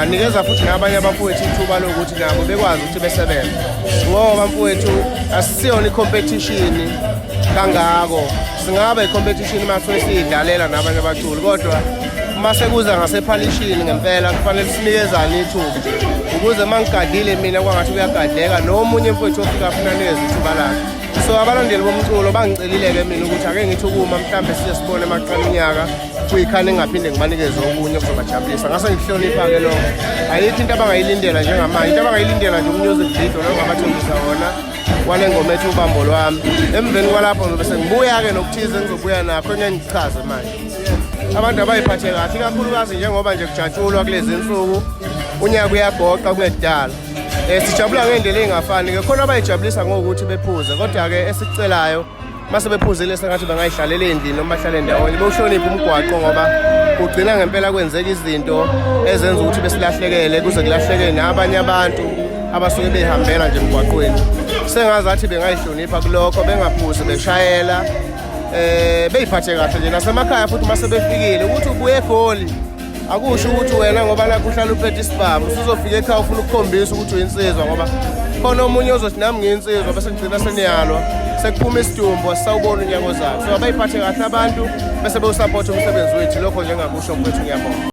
Nganikeza futhi nabanye abafowethu ithuba lokuthi nabo bekwazi ukuthi besebenze, ngoba mfowethu asisiyona i-competition kangako. Singaba i-competition uma suke siyidlalela nabanye abaculi, kodwa uma sekuza ngasephalishini ngempela kufanele sinikezane ithuba, ukuze uma ngigadlile mina kwangathi kuyagadleka nomunye mfowethu ofika afuna anikeze ithuba lakhe. So abalandeli bomculo bangicelile-ke mina ukuthi ake ngithi ukuma, mhlawumbe siye sibone emaqala unyaka kuyikhani engingaphinde ngibanikeze okunye okuzobajabulisa. Ngase ngikuhlonipha-ke lokho. Ayikho into abangayilindela njengamanje. Into abangayilindela nje umusic video lo ngabathembisa wona wale ngoma ethi Ubambo Lwami. Emveni kwalapho ngizobe sengibuya-ke nokuthize engizobuya nakho engeke ngichaze manje. Abantu abayiphathe kahle, ikakhulukazi njengoba nje kujatshulwa kulezi nsuku, unyaka uyagoqa kungekudala. Sijabula ngey'ndlela ey'ngafani-ke. Khona abayijabulisa ngokuthi bephuze, kodwa-ke esikucelayo, mase bephuzile sengathi bangayihlalela endlini noma bahlale ndawonye, bewuhloniphe umgwaqo, ngoba kugcina ngempela kwenzeka izinto ezenza ukuthi besilahlekele, kuze kulahleke nabanye abantu abasuke behambela nje emgwaqweni. Sengazathi bengayihlonipha kulokho, bengaphuzi beshayela, beyiphathe kahle nje nasemakhaya futhi. Uma sebefikile, ukuthi ubuye eGoli akusho ukuthi wena ngoba nakho uhlala uphethe isibhamu usuzofika ekhaya ufuna ukukhombisa ukuthi uyinsizwa, ngoba khona omunye ozothi nami ngiyinsizwa, bese kugcina seniyalwa, sekuphuma isidumbu, asisawubona unyaka ozayo. So abayiphathe kahle abantu bese bewusaphotha umsebenzi wethu. Lokho nje engakusho, mfowethu. Ngiyabonga.